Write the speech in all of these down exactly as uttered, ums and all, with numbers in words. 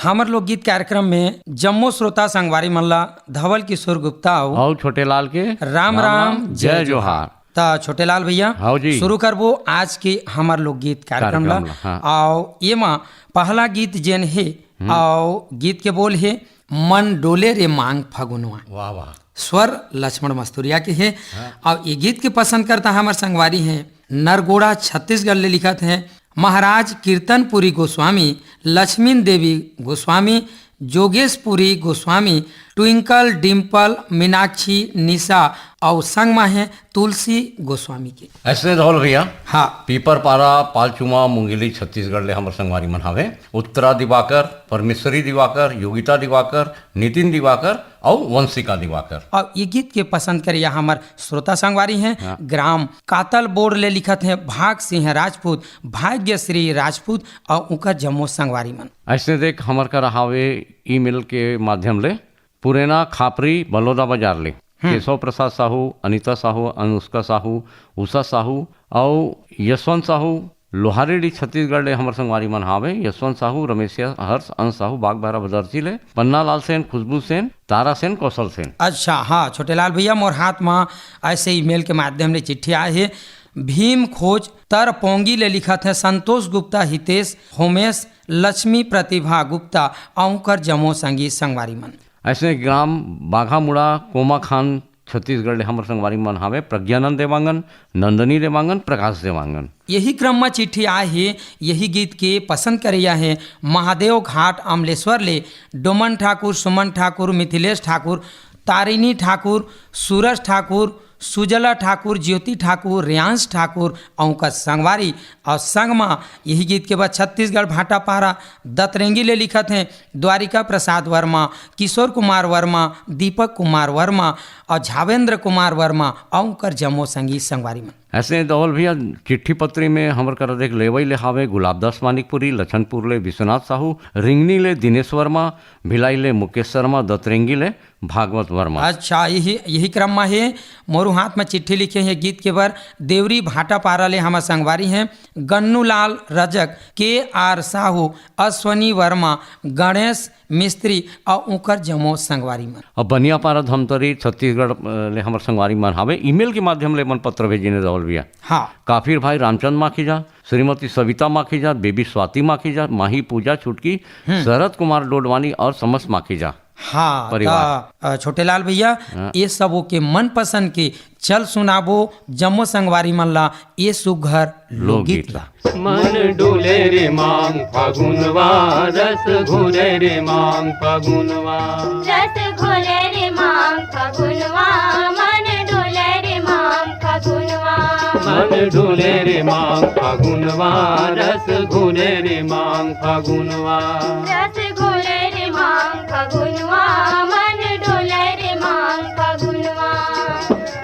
हमर लोकगीत कार्यक्रम में जम्मो श्रोता संगवारी मन ला धवल किशोर गुप्ता अउ अउ छोटेलाल के राम राम, जय जोहार। त छोटेलाल भैया, हाँ जी। शुरू करबो आज के हमर लोकगीत कार्यक्रम ला। कार्यक्रम ला, हाँ। अउ एमा पहला गीत जेन हे, हम्म। अउ गीत के बोल हे, "मन डोले रे मांग फगुनवा।" वाह, वाह। स्वर लक्ष्मण मस्तुरिया के हे। हाँ। अउ ये गीत के पसंद करता हमर संगवारी हे, नरगोड़ा छत्तीसगढ़ ले लिखत हे, महाराज कीर्तनपुरी गोस्वामी, लक्ष्मीन देवी गोस्वामी, जोगेशपुरी गोस्वामी, ट्विंकल, डिम्पल, मीनाक्षी, निशा अउ संग मा हे तुलसी गोस्वामी के। अइसने धवल भैया, हाँ। पीपरपारा, पालचुमा, मुंगेली, छत्तीसगढ़ ले हमर संगवारी मन हावे। उत्तरा दिवाकर, परमेश्वरी दिवाकर, योगिता दिवाकर, नितिन दिवाकर अउ वंशिका दिवाकर। अउ ये गीत के पसंद करिया हमर श्रोता संगवारी हे, हाँ। ग्राम कातल बोर्ड ले लिखत हे भाग सिंह राजपूत, भाग्यश्री राजपूत अउ उकर जम्मो संगवारी मन। अइसने देख हमर करा हावे email के माध्यम ले, पुरेना खापरी बलौदा बाजार ले, हम्म। केशव प्रसाद साहू, अनिता साहू, अनुष्का साहू, उषा साहू अउ यशवंत साहू, लोहारेडी छत्तीसगढ़ ले हमर संगवारी मन हावे। यशवंत साहू, रमेशिया हर्ष, अंश साहू, बागबाहरा भदरसी ले, पन्नालाल सेन, खुशबू सेन, तारा सेन, कौशल सेन। अच्छा, हाँ, छोटेलाल भैया, मोर हाथ मा अइसे email के माध्यम ले चिट्ठी आए हे। भीम खोज तर पोंगी ले लिखत हे, संतोष गुप्ता, हितेश, होमेश, लक्ष्मी प्रतिभा गुप्ता अउ उकर जम्मो संगी संगवारी मन। अइसने ग्राम बाघामुड़ा, कोमाखान, छत्तीसगढ़ ले हमर संगवारी मन हावे, प्रज्ञानंद देवांगन, नंदनी देवांगन, प्रकाश देवांगन। यही क्रम म चिट्ठी आए हे, यही गीत के पसंद करइया हे महादेव घाट अमलेश्वर ले डोमन ठाकुर, सुमन ठाकुर, मिथिलेश ठाकुर, तारिणी ठाकुर, सूरज ठाकुर, सुजला ठाकुर, ज्योति ठाकुर, रेयांश ठाकुर अउ उकर संगवारी अउ संग म यही गीत के बाद छत्तीसगढ़ भाटापारा दतरेंगी ले लिखत हे द्वारिका प्रसाद वर्मा, किशोर कुमार वर्मा, दीपक कुमार वर्मा अउ झावेंद्र कुमार वर्मा अउ उकर जम्मो संगी संगवारी मन। अइसने धवल भैया, चिट्ठी पत्री में हमर करा देख लेवई ले हावे गुलाबदास मानिकपुरी, लखनपुर ले विश्वनाथ साहू, रिंगनी ले दिनेश वर्मा, भिलाई ले मुकेश शर्मा, दतरेंगी ले भागवत वर्मा। अच्छा, यही, यही क्रम म हे, मोरू हाथ म चिट्ठी लिखे हे गीत के बर, देवरी भाटापारा ले हमर संगवारी हे, गन्नूलाल रजक, के आर साहू, अश्वनी वर्मा, गणेश मिस्त्री अउ उकर जम्मो संगवारी मन। अब बनियापारा धमतरी छत्तीसगढ़, अ, ले हमर संगवारी मन हावे, email के माध्यम ले मन पत्र भेजिन हे धवल भैया। हाँ। काफिर भाई रामचंद माखीजा, श्रीमती सविता माखीजा, बेबी स्वाति माखीजा, माही पूजा छुटकी, हम्म। शरद कुमार डोडवानी अउ समस्त माखीजा। हाँ, परिवार। त, अ, छोटेलाल भैया, हाँ। ये सबो के मनपसंद के चल सुनाबो जम्मो संगवारी मन ला ये सुघर लोकगीत लोकगीत ला। ला। मन डोले रे मांग फगुनवा, रस घोले रे मांग फगुनवा। रस घोले रे मांग फगुनवा, मन डोले रे मांग फगुनवा। मन डोले रे मांग फगुनवा, रस घोले रे मांग फगुनवा। रस घोले रे मांग फगुनवा, मन डोले रे मांग फगुनवा।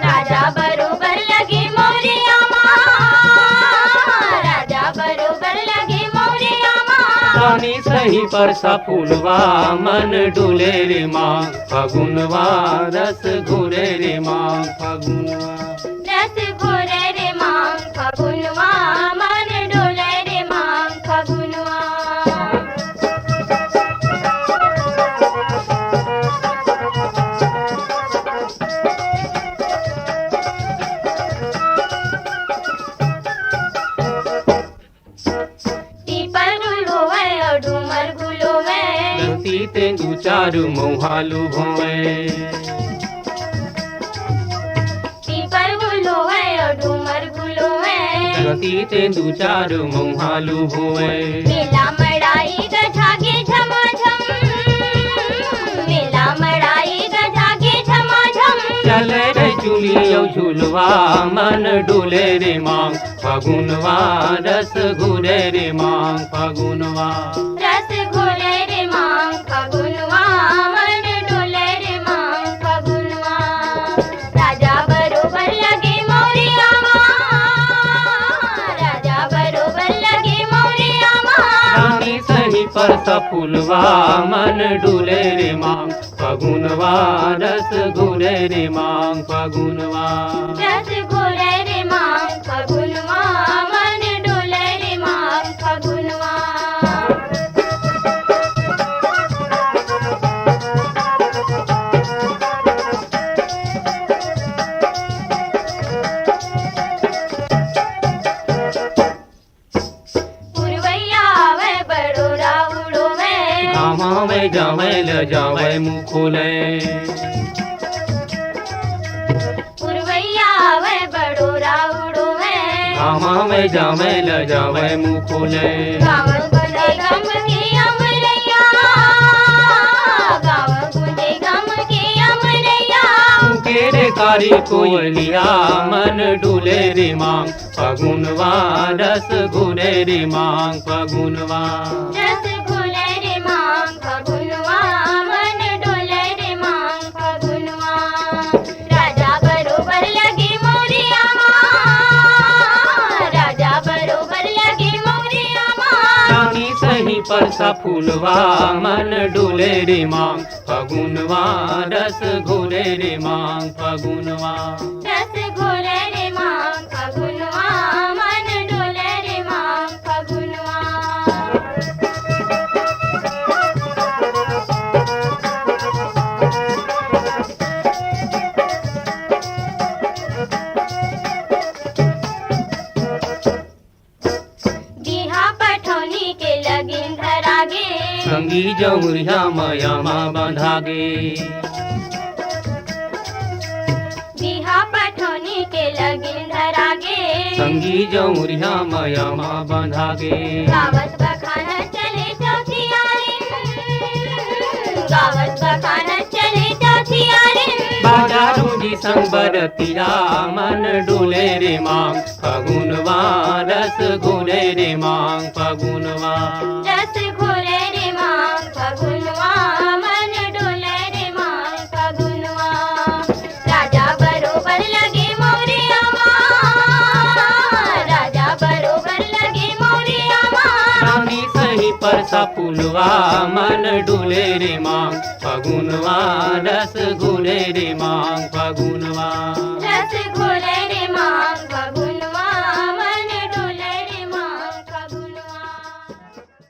राजा बरोबर लगे मौरिया मा, राजा बरोबर लगे मौरिया मा। रानी सही परसा फुलवा, मन डोले रे मांग फगुनवा, रस घोले रे मांग फगुनवा। रस घोले रे मांग फगुनवा, मन डोले रे मांग फगुनवा। पीपर गुल होवय अउ डूमर गुल होवय। गलती ते दू चार मउहा लुभोवय। पीपर गुल होवय अउ डूमर गुल होवय। गलती ते दू चार मउहा लुभोवय। मेला मड़ाई गजागे झमाझम। मेला मड़ाई गजागे झमाझम। चले रे चुली अउ झुलवा, मन डोले रे मांग फगुनवा, रस घोले रे मांग फगुनवा। रस घोले रे मांग फगुनवा, मन डोले रे मांग फगुनवा। राजा बरोबर लगे मौरिया मा, राजा बरोबर लगे मौरिया मा। रानी सही परसा फुलवा, मन डोले रे मांग फगुनवा, रस घोले रे मांग फगुनवा। रस घोले रे मांग फगुनवा, मन डोले रे मांग फगुनवा। ल जावय मुखुले। पुरवैया आवय बड़ोरा उड़ोवय। घामा में जावय ल जावय मुखुले। गावत गूंजे गम के अमरैया, गावत गूंजे गम के अमरैया। के रे कारी कोयलिया, मन डुले रे मांग फगुनवा, रस घुले रे मांग फगुनवा। रस घुले रे मांग फगुनवा, मन डोले रे मांग फगुनवा। राजा बरोबर लगे मौरिया मा, राजा बरोबर लगे मौरिया मा। रानी सही परसा फूलवा, मन डोले रे मांग फगुनवा, रस घुले रे मांग फगुनवा। रस घुले रे मांग फगुनवा, मन डोले रे मांग फगुनवा। बिहा पठौनी के लगिन धरागे। संगी जौरिहा मया मा बंधागे। बिहा पठौनी के लगिन धरागे। संगी जौरिहा मया मा बंधागे। गावत बखानत चले चौथियारिन। गावत बखानत चले चौथियारिन। बाजा रूंजी संग बरतिया, मन डोले रे मांग फगुनवा, रस घुले रे मांग फगुनवा। रस घुले रे मांग फगुनवा, मन डोले रे मांग फगुनवा। राजा बरोबर लगे मौरिया मा, राजा बरोबर लगे मौरिया मा। रानी सही परसा फूलवा, मन डोले रे मांग फगुनवा, रस घुले रे मांग फगुनवा। रस घुले रे मांग फगुनवा, मन डोले रे मांग फगुनवा।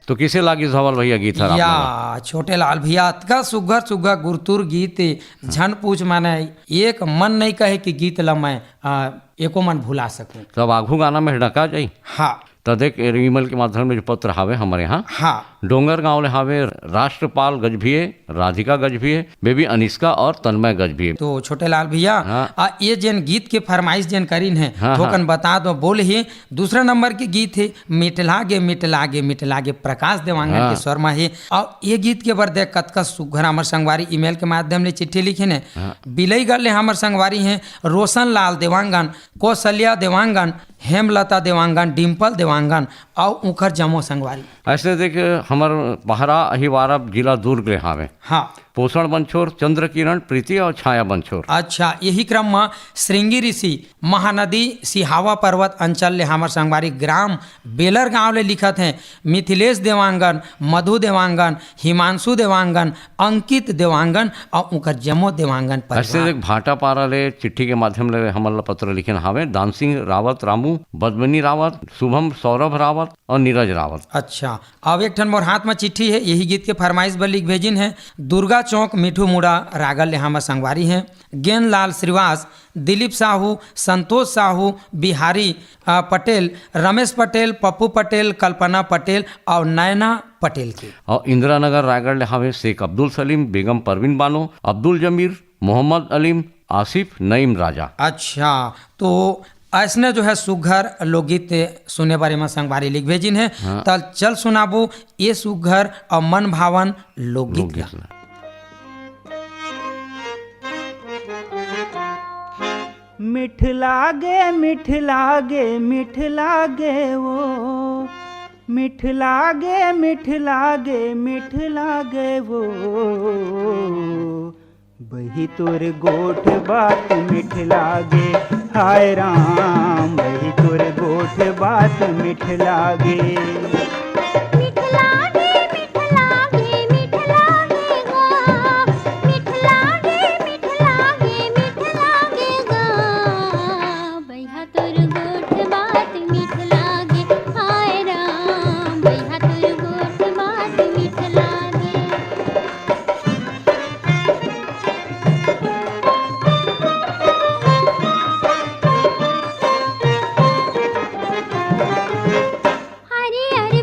तो किसे लागिस धवल भैया गीत हर आप मन ला? या, छोटे लाल भैया, अतका सुग्घर सुग्घर गुरतुर गीत, झन पूछ माने, एक मन नइ कहे कि गीत ला मैं, आ, एको मन भुला सकूं। तब आघू गाना में डका जाई? हाँ। त देख, ए email के माध्यम में जो पत्र हावे हमर यहाँ, हाँ। डोंगरगांव ले हावे राष्ट्रपाल गजभिये, राधिका गजभिये, बेबी अनिष्का और तन्मय गजभिये। तो छोटे लाल भैया, हाँ। आ, ये जेन गीत के फरमाइश जेन करिन हे, हाँ, थोकन हाँ। बता दो, बोल ही, दूसरा नंबर के गीत हे मिठला गे, मिठला गे, मिठला गे, प्रकाश देवांगन हाँ। के स्वर म हे। अउ ये गीत के बर देख कतका सुघ्घर हमर संगवारी email के माध्यम ले चिट्ठी लिखिन हे। हाँ। बिलईगढ़ ले हमर संगवारी हे रोशन लाल देवांगन, कौशल्या देवांगन, हेमलता देवांगन, डिम्पल देवांगन अउ उंखर जम्मो संगवारी। अइसने देख हमर पहरा अहिवारा जिला दुर्ग ले हावे। हाँ। पोषण बंछोर, चंद्र किरण, प्रीति अउ छाया बंछोर। अच्छा, यही क्रम म श्रृंगी ऋषि महानदी सिहावा पर्वत अंचल ले हमर संगवारी ग्राम बेलर गांव ले लिखत हें, मिथिलेश देवांगन, मधु देवांगन, हिमांशु देवांगन, अंकित देवांगन अउ उंकर जम्मो देवांगन अइसे परिवार। देख भाटापारा ले चिट्ठी के माध्यम ले हमन ला पत्र लिखिन हावे दान सिंह रावत, रामू, बदमिनी रावत, शुभम सौरभ रावत अउ नीरज रावत। अच्छा, अब एक ठन मोर हाथ म चिट्ठी हे, यही गीत के फरमाइश बर लिख भेजिन हे। दुर्गा चौक मिठू मुड़ा रायगढ़ ले हमर संगवारी हे गेंदलाल श्रीवास, दिलीप साहू, संतोष साहू, बिहारी, अ, पटेल, रमेश पटेल, पप्पू पटेल, कल्पना पटेल अउ नैना पटेल के। अउ इंदिरा नगर रायगढ़ ले हावे शेख अब्दुल सलीम, बेगम परवीन बानो, अब्दुल जमीर, मोहम्मद अलीम, आसिफ, नईम राजा। अच्छा, तो अइसने जो हे सुघर लोकगीत सुने बर एमा संगवारी लिख भेजिन हे। हाँ। त चल सुनाबो ये सुघर अउ मन भावन लोकगीत लोकगीत ला। ला। मिठ लागे, मिठ लागे, मिठ लागे वो। मिठ लागे, मिठ लागे, मिठ लागे वो। बही तोर गोठ बात मिठ लागे, हाय राम, बही तोर गोठ बात मिठ लागे। मिठ लागे, मिठ लागे, मिठ लागे गा। मिठ लागे, मिठ लागे, मिठ लागे गा। बइहा तोर गोठ बात मिठ लागे, हाय राम, बइहा तोर गोठ बात मिठ लागे। हरियर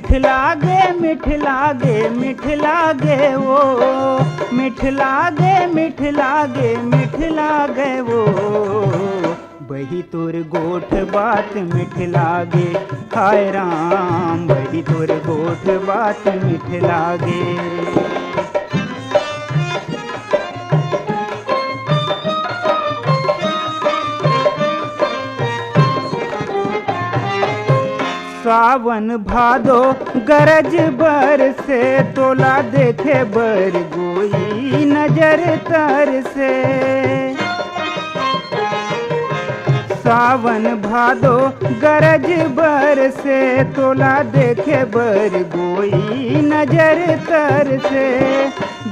मिठ लागे, मिठ लागे, मिठ लागे वो, मिठ लागे, मिठ लागे, मिठ लागे वो। बही तोर गोठ बात मिठ लागे, हाय राम, बही तोर गोठ बात मिठ लागे। सावन भादो गरज बरसे, तोला देखे बर गोई नजर तरसे। सावन भादो गरज बरसे, तोला देखे बर गोई नजर तरसे।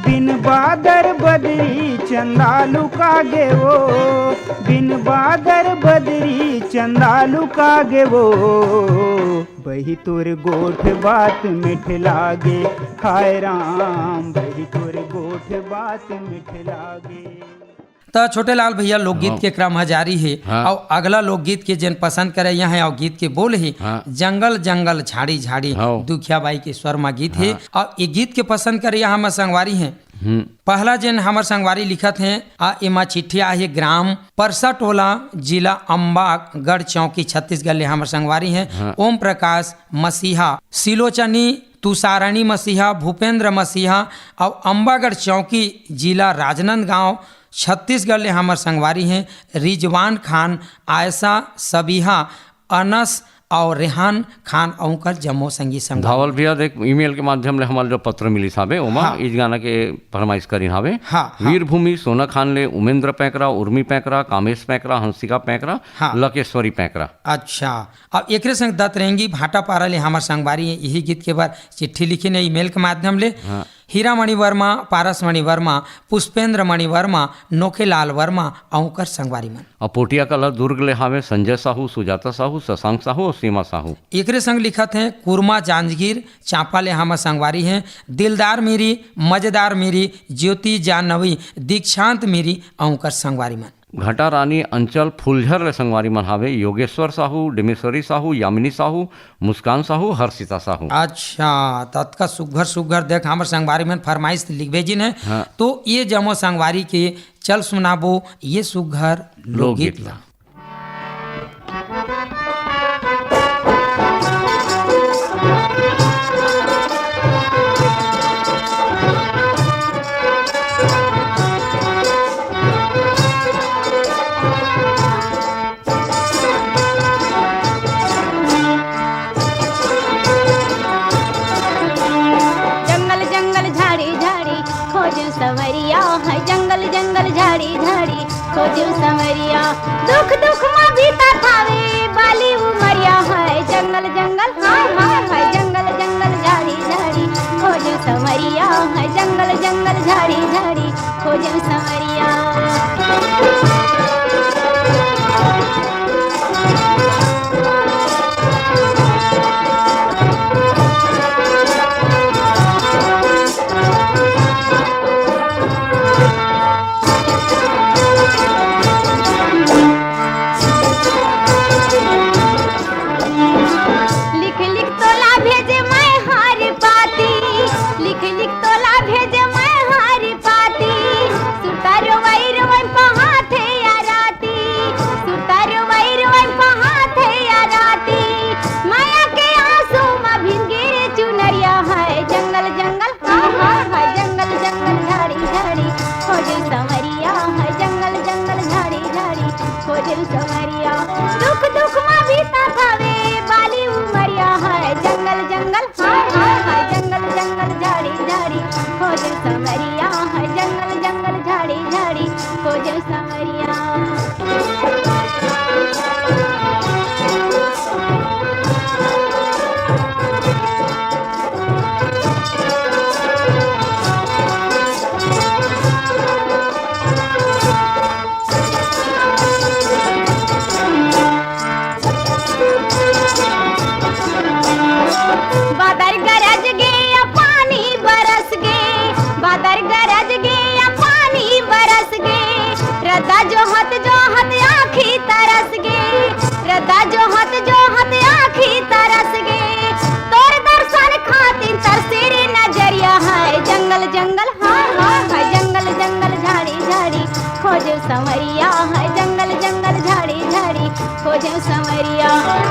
बिन बादर बदरी चंदा लुका गे वो, बिन बादर बदरी चंदा लुका गे वो। बही तोर गोठ बात मिठ लागे, हाय राम, बही तोर गोठ बात मिठ लागे। त छोटे लाल भैया, लोकगीत हाँ। के क्रम ह जारी हे। हाँ। अउ अगला लोकगीत के जेन पसंद करे यहाँ हे, अउ गीत के बोल हे हाँ। जंगल जंगल झाड़ी झाड़ी, हाँ। दुखिया बाई के स्वर म गीत हे। हाँ। अउ ये गीत के पसंद करे यहाँ म संगवारी हे। हम्म। पहला जेन हमर संगवारी लिखत हे, आ एमा चिट्ठी आहे ग्राम परसा टोला, जिला अम्बागढ़ चौकी, छत्तीसगढ़ ले हमर संगवारी हे। हाँ। ओम प्रकाश मसीहा, सिलोचनी तुषारानी मसीहा, भूपेंद्र मसीहा अउ अम्बागढ़ चौकी, जिला राजनांदगांव, छत्तीसगढ़ ले हमर संगवारी हे रिजवान खान, आयशा, सबिहा, अनस अउ रेहान खान अउ उंकर जम्मो संगी संगवारी। धावल भैया, देख, ईमेल के माध्यम ले हमर जो पत्र मिलिस हावे, ओमा हाँ। इस गाना के फरमाइश करिन हावे। हाँ, हाँ। वीरभूमि सोना खान ले उमेंद्र पैकरा, उर्मी पैकरा, कामेश पैकरा, हंसिका पैकरा, हाँ। लकेश्वरी पैकरा। अच्छा, अब एकरे संग दतरेंगी भाटापारा ले हमर संगवारी हे, इही गीत के बर चिट्ठी लिखिन हे ईमेल के माध्यम ले। हाँ। हीरामणि वर्मा, पारसमणि वर्मा, पुष्पेंद्र मणि वर्मा, नोखेलाल वर्मा अउ उंकर संगवारी मन। अउ पोटिया कला दुर्ग ले हावे संजय साहू, सुजाता साहू, शशांक साहू अउ सीमा साहू। एकरे संग लिखत हे कुरमा जांजगीर चांपा ले हमर संगवारी हे दिलदार मीरी, मजेदार मीरी, ज्योति जानवी, दीक्षांत मीरी अउ उंकर संगवारी मन। घटारानी अंचल फुलझर ले संगवारी मन हावे योगेश्वर साहू, डिमेश्वरी साहू, यामिनी साहू, मुस्कान साहू, हर्षिता साहू। अच्छा, त अतका सुग्घर सुग्घर देख हमर संगवारी मन फरमाइश लिख भेजिन हे। हाँ। तो ये जम्मो संगवारी के चल सुनाबो ये सुग्घर लोकगीत लोकगीत ला। ला। जंगल जंगल झाड़ी झाड़ी खोजू संवरिया है, जंगल जंगल झाड़ी झाड़ी खोजू संवरिया। दुख दुख मा बीता थावे बाली उमरिया है, जंगल जंगल हाय हाय हाय, जंगल जंगल झाड़ी झाड़ी खोजू संवरिया है, जंगल जंगल झाड़ी झाड़ी खोजू संवरिया। लिख लिख तोला भेजे मैं हर पाती, लिख लिख तोला भेजे मैं हर पाती। सुरता रोवई रोवई पहाथे या राती, सुरता रोवई रोवई पहाथे या राती। मया के आंसू मा भींगे चुनरिया है, जंगल जंगल हाय हाय हाय, जंगल जंगल झाड़ी झाड़ी खोजे संवरिया है, जंगल जंगल झाड़ी झाड़ी खोजे संवरिया। दुख दुख मा बीता थावे बाली उमरिया है, जंगल जंगल हाय हाय हाय, जंगल जंगल झाड़ी झाड़ी खोजे संवरिया है, जंगल जंगल झाड़ी झाड़ी खोजे संवरिया। बादर गरज गे या पानी बरस गे, बादर गरज गे या पानी बरस गे, रद्दा जोहत जोहत आँखी तरस गे, रद्दा जोहत जोहत आँखी तरस गे। तोर दर्शन संवरिया है जंगल जंगल झाड़ी झाड़ी खोजे संवरिया।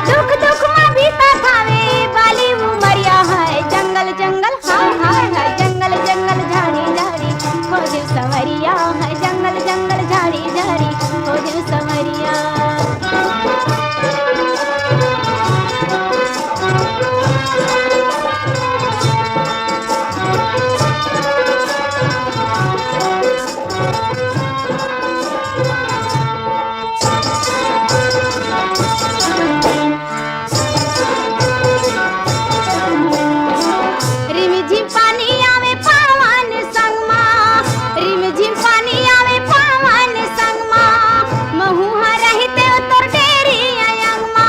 दुख दुख मा बीता थावे बाली उमरिया है जंगल जंगल हाय हाय हाय जंगल जंगल झाड़ी झाड़ी खोजे संवरिया है जंगल जंगल झाड़ी झाड़ी खोजे संवरिया। रिमझिम पानी आवे पावन संग मा, रिमझिम पानी आवे पावन संग मा, महू ह रहिते तोर डेरी अयंग मा,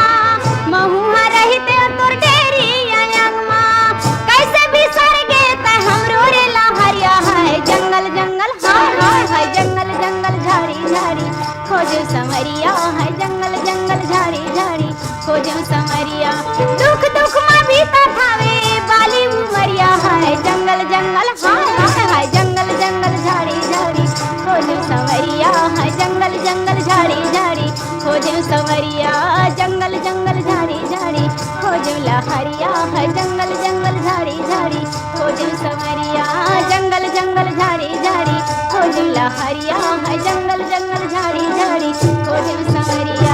महू ह रहिते तोर डेरी अयंग मा, कैसे बिसर गे तै हमरो रे लहरिया है जंगल जंगल हाय हाय हाय जंगल जंगल झाड़ी झाड़ी खोजे संवरिया है जंगल जंगल झाड़ी झाड़ी खोजे संवरिया। दुख दुख मा बीता थावे बाली उमरिया है जंगल जंगल हाय हाय हाय जंगल जंगल झाड़ी झाड़ी खोजे संवरिया है जंगल जंगल झाड़ी झाड़ी खोजे संवरिया। जंगल जंगल झाड़ी झाड़ी खोजे लहरिया है जंगल जंगल झाड़ी झाड़ी खोजे संवरिया। जंगल जंगल झाड़ी झाड़ी खोजे लहरिया है जंगल जंगल झाड़ी झाड़ी खोजे संवरिया।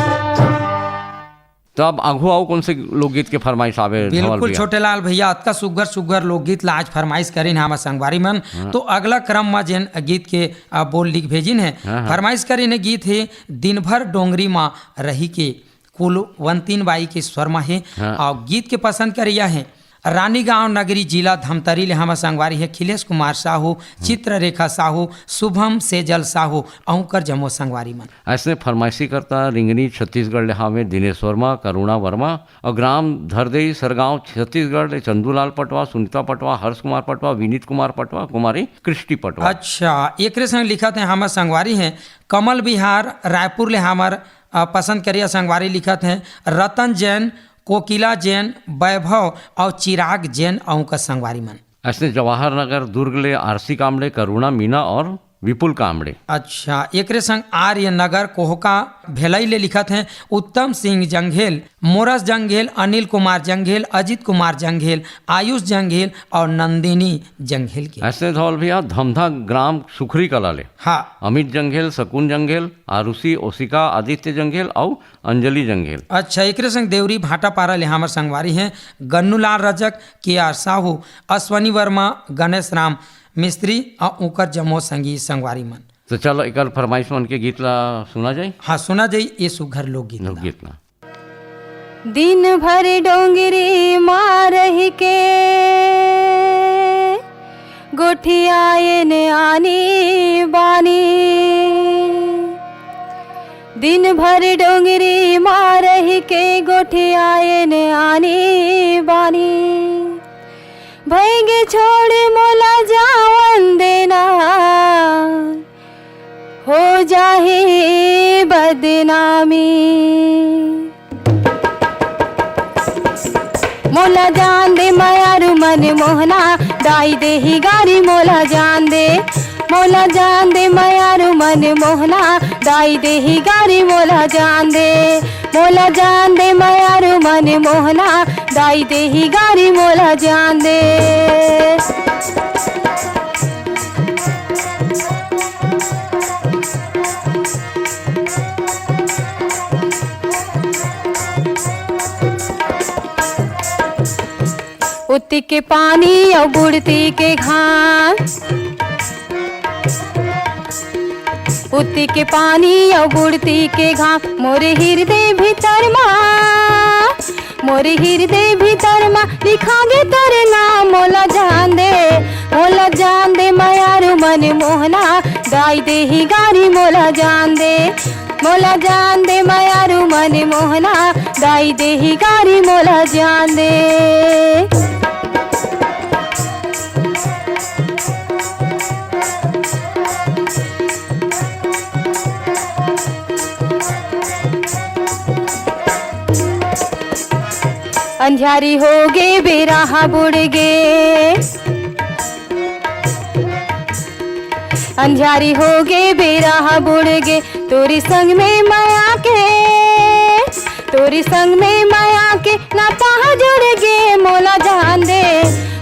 तो अब आघू अउ कौन से लोकगीत के फरमाइश आवे धवल बिल्कुल भैया? छोटे लाल भैया, अतका सुग्घर सुग्घर लोकगीत ला आज फरमाइश करिन हे हमर संगवारी मन। हाँ। तो अगला क्रम मा जेन गीत के, आ, बोल लिख भेजिन हे, हाँ, हाँ। फरमाइश करिन हे गीत हे दिन भर डोंगरी मा रही के कुलवंतीन बाई के स्वर मा हे। हाँ। अउ गीत के पसंद करइया हे रानीगांव नगरी, जिला धमतरी ले हमर संगवारी हे खिलेश कुमार साहू, हम्म। चित्ररेखा साहू, शुभम सेजल साहू, अउ उंकर जम्मो संगवारी मन। अइसने फरमाइशी करता रिंगनी छत्तीसगढ़ ले हावे दिनेश वर्मा, करुणा वर्मा, अउ ग्राम धरदेई सरगांव छत्तीसगढ़ ले चंदूलाल पटवा, सुनीता पटवा, हर्ष कुमार पटवा, विनीत कुमार पटवा, कुमारी कृष्टि पटवा। अच्छा, एकरे संग लिखत हे हमर संगवारी हे कमल बिहार रायपुर ले हमर, अ, पसंद करिया संगवारी लिखत हे रतन जैन, कोकिला जैन, वैभव अउ चिराग जैन अउ उंकर संगवारी मन। अइसने जवाहर नगर दुर्ग ले आरसी कामड़े, करुणा मीना अउ विपुल कामड़े। अच्छा, एकरे संग आर्य नगर कोहका भेलई ले लिखत हे उत्तम सिंह जंघेल, मोरस जंघेल, अनिल कुमार जंघेल, अजित कुमार जंघेल, आयुष जंघेल अउ नंदिनी जंघेल के। अइसने धवल भैया धमधा ग्राम सुखरी कला ले हाँ। अमित जंघेल, शकुन जंघेल, आरुषि, ओसिका, आदित्य जंघेल अउ अंजलि जंघेल। अच्छा, एकरे संग देवरी भाटापारा ले हमर संगवारी हे गन्नूलाल रजक, के आर साहू, अश्वनी वर्मा, गणेश राम मिस्त्री अउ उंकर जम्मो संगी संगवारी मन। तो चलो, एकर फरमाइश मन के गीत ला सुना जाई। हाँ, सुना जाई ये सुघर लोकगीत ला। लोकगीत ला। दिन भर डोंगरी मा रहिके गोठियाएन आनी बानी। दिन भर डोंगरी मा रहिके गोठियाएन आनी बानी। भइगे छोड़ मोला जावन देना, हो जाही बदनामी। मोला जान दे मयारू मन मोहना, दाई देही गारी मोला जान दे। मोला जान दे मयारू मन मोहना, दाई देही गारी मोला जान दे। मोला जान दे मयारू मन मोहना, दाई देही गारी मोला जान दे। उत्ती के पानी अउ गुड़ती के घाम, उत्ती के पानी अउ गुड़ती के घाम, मोरे हिरदे भीतर मा, मोरे हिरदे भीतर मा लिखागे तोरे नाम। मोला जान दे, मोला जान दे मयारू मन मोहना, दाई देही गारी मोला जान दे। मोला जान दे मयारू मन मोहना, दाई देही गारी मोला जान दे। अंधियारी होगे बेरा ह बुड़गे, अंझारी हो गे, बेरा ह बुड़ गे, तोरी संग में मया के, तोरी संग में मया के नाता ह जुड़ गे। मोला जान दे,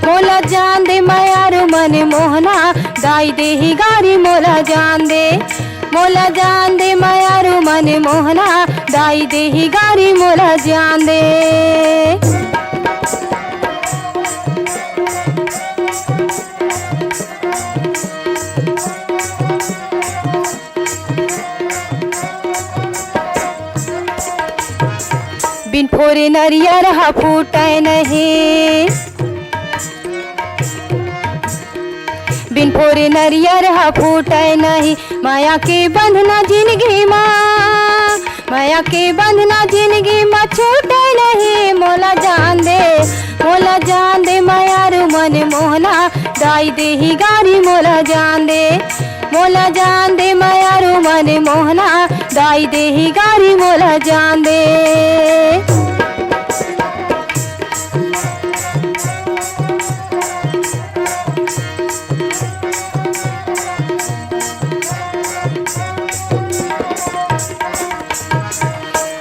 मोला जान दे, मयारू मन मोहना, दाई देही गारी। मोला जान दे, मोला जान दे, मयारू मन मोहना, दाई देही गारी। मोला जान दे। बिन फोरे नरियर ह फूटय नहीं, बिन फोरे नरियर ह फूटय नहीं, मया के बंधना जिनगी मा, मया के बंधना जिनगी मा छूटय नहीं। मोला जान दे, मोला जान दे, मयारू मन मोहना, दाई देही गारी। मोला जान दे, मोला जान दे, मयारू मन मोहना, दाई देही गारी। मोला जान दे।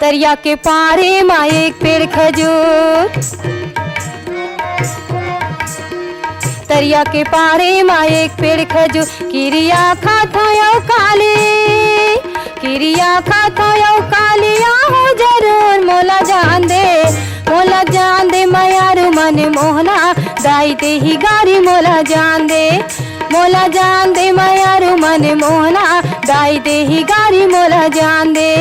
तरिया के पारे मा एक पेड़ खजूर, तरिया के पारे मा एक पेड़ खजूर, किरिया खाथों अउ काली, किरिया खाथों अउ काली, आहूं जरूर। मोला जान दे, मोला जान दे, मयारू मन मोहना, दाई देही गारी। मोला जान दे, मोला जान दे, मयारू मन मोहना, दाई देही गारी। मोला जान दे,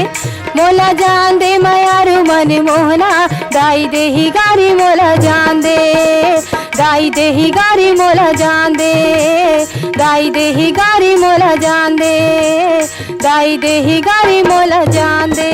मोला जान दे, मयारू मन मोहना, दाई देही गारी। मोला जान दे, दाई देही गारी। मोला जान दे, दाई देही गारी। मोला जान दे, दाई देही गारी। मोला जान दे।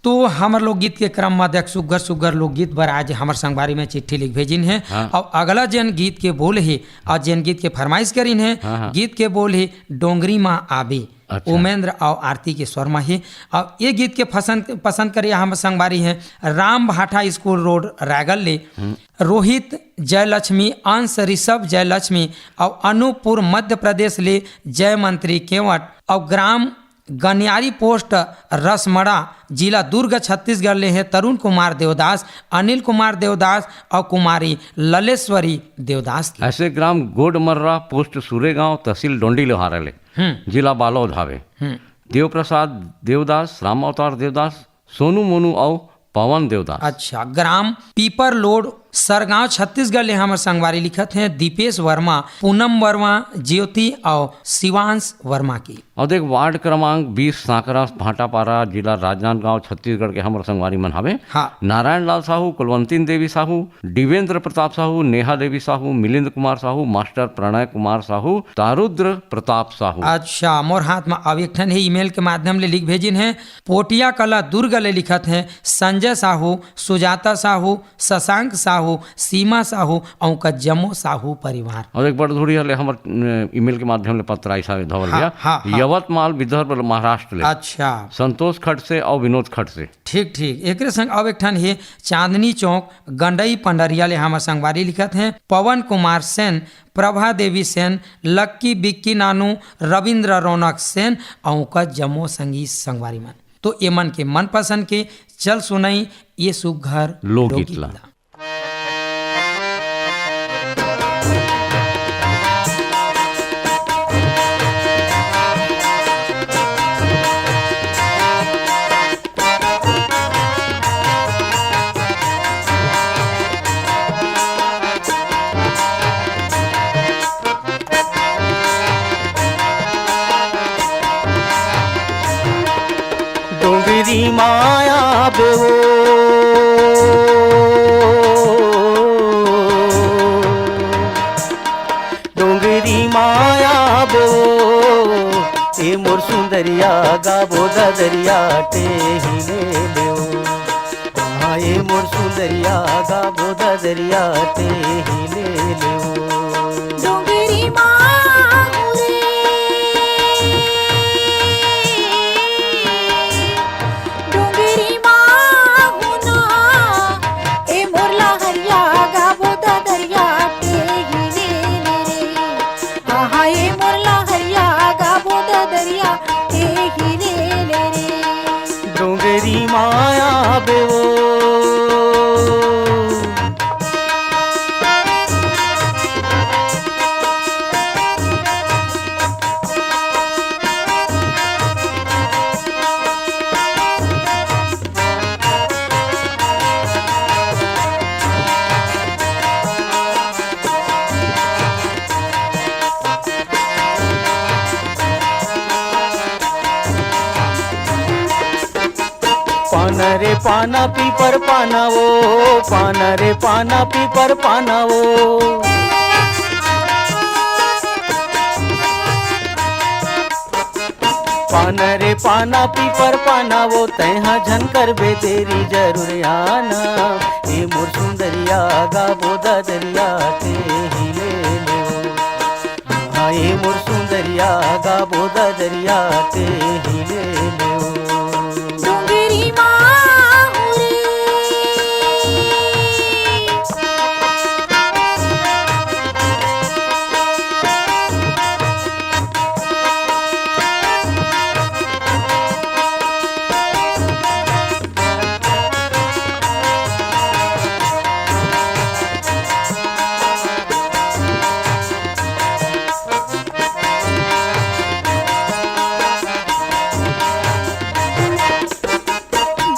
तो हमर लोकगीत के क्रम म देख सुग्घर सुग्घर लोकगीत बर आज हमर संगवारी में चिट्ठी लिख भेजिन हे। हाँ। अउ अगला जेन गीत के बोल हे अउ जेन गीत के फरमाइश करिन हे, हाँ, हाँ। गीत के बोल हे डोंगरी मा आबे। अच्छा। उमेंद्र अउ आरती के स्वर म हे। अउ ये गीत के पसंद, पसंद करे हमर संगवारी हे राम भाटा स्कूल रोड रायगढ़ ले। हम्म। रोहित जयलक्ष्मी, अंश ऋषभ जयलक्ष्मी अउ अनूपपुर मध्य प्रदेश ले जयमंत्री केवट अउ ग्राम गनियारी पोस्ट रसमड़ा, जिला दुर्ग, छत्तीसगढ़ ले हे तरुण कुमार देवदास, अनिल कुमार देवदास अउ कुमारी ललेश्वरी देवदास के। ऐसे ग्राम गोडमर्रा, पोस्ट सुरेगांव, तहसील डोंडी लोहारा ले, हम्म। जिला बालोद हावे। हम्म। देवप्रसाद देवदास, राम अवतार देवदास, सोनू मोनू अउ पवन देवदास। अच्छा, ग्राम पीपर लोड, सरगांव, छत्तीसगढ़ ले हमर संगवारी लिखत हे दीपेश वर्मा, पूनम वर्मा, ज्योति अउ शिवांश वर्मा की। अउ देख, वार्ड क्रमांक बीस, सांकरा भाटापारा, जिला राजनांदगांव, छत्तीसगढ़ के हमर संगवारी मन हावे। हाँ। नारायण लाल साहू, कुलवंतीन देवी साहू, दिवेंद्र प्रताप साहू, नेहा देवी साहू, मिलिंद कुमार साहू, मास्टर प्रणय कुमार साहू, तारुद्र प्रताप साहू। अच्छा, मोर हाथ म अउ एक ठन हे, ईमेल के माध्यम ले लिख भेजिन हे, पोटिया कला दुर्ग ले लिखत हे संजय साहू, सुजाता साहू, शशांक साहू, सीमा साहू अउ उंकर जम्मो साहू परिवार। अउ एक बड़ धुरी हले हमर, अ, ईमेल के माध्यम ले पत्र आइस हावे धवल हाँ, भैया। हाँ, हाँ। यवतमाल, विदर्भ, महाराष्ट्र ले। अच्छा। संतोष खडसे अउ विनोद खडसे। ठीक, ठीक। एकरे संग अउ एक ठन हे चांदनी चौक, गंडई पंडरिया ले हमर संगवारी लिखत हे पवन कुमार सेन, प्रभा देवी सेन, लक्की बिक्की नानू, रविंद्र रौनक सेन अउ उंकर जम्मो संगी संगवारी मन। तो एमन के मनपसंद के चल सुनई ये सुघर लोकगीत लोकगीत ला। ला। डोंगरी माया बेवो, डोंगरी माया बेवो, ए मोर सुंदरिया गाबो ददरिया टेही ले लेवो। हाँ, ए मोर सुंदरिया गाबो ददरिया टेही ले लेवो। डोंगरी माहू रे, डोंगरी माहू ना, ए मोर लहरिया गाबो ददरिया टेही ले ले रे। आहा, ए पाना रे पाना पीपर पाना वो, पाना रे पाना पीपर पाना वो। पाना रे पाना पीपर पाना वो, तैहा झन करबे देरी जरूर आना। ए मोर सुंदरिया गाबो ददरिया ते ही ले ले वो। हाँ, ए मोर सुंदरिया गाबो ददरिया ते ही ले ले वो। डोंगरी माहू रे।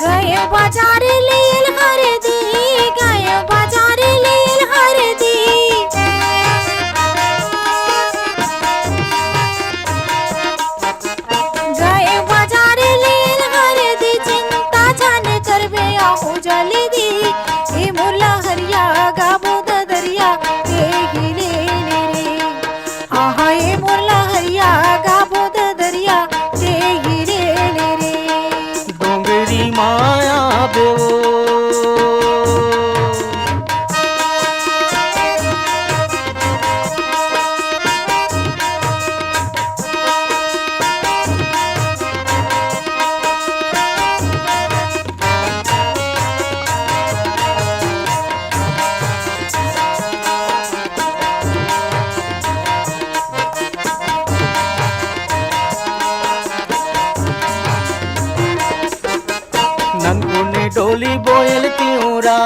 गए बाजार ले हरदी, गए बाजार ले हरदी। गए बाजार ले हरदी, चिंता झन करबे आहू जल्दी। ए मोर लहरिया गाबो ददरिया, ए हिले ले रे। आहा, ए मोर लहरिया गाबो ददरिया, ते गिरे ले रे। डोंगरी माया बेवो। ननकुने डोली बोयल तिउरा,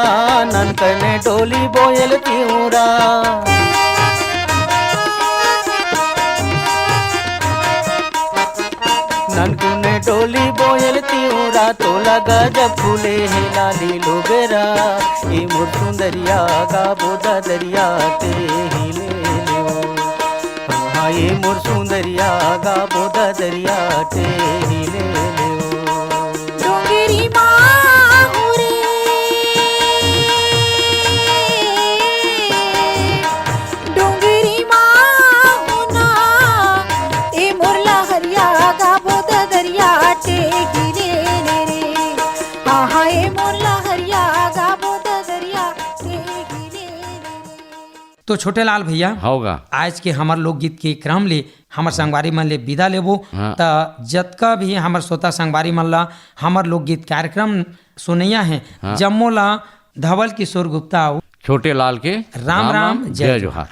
ननकुने डोली बोयल तिउरा। ननकुने डोली बोयल तिउरा, तोला गजब फूले हे लाली लुगरा। ए मोर सुंदरिया गाबो ददरिया ते ही ले ले वो। हाँ, ए मोर सुंदरिया गाबो ददरिया ते ही ले ले वो। डोंगरी माहू रे, डोंगरी माहू ना, ए मोर लहरिया गाबो ददरिया टेगी ले ले रे। आहा, ए मोर लहरिया गाबो ददरिया टेगी ले ले रे। तो छोटे लाल भैया, होगा। आज के हमर लोकगीत के क्रम ले हमर संगवारी मन ले विदा लेबो। हाँ। त जतका भी हमर श्रोता संगवारी मन ला हमर लोकगीत कार्यक्रम सुनैया हे, हाँ। जम्मो ला धवल किशोर गुप्ता अउ छोटे लाल के राम राम, राम राम, जय जय जोहार।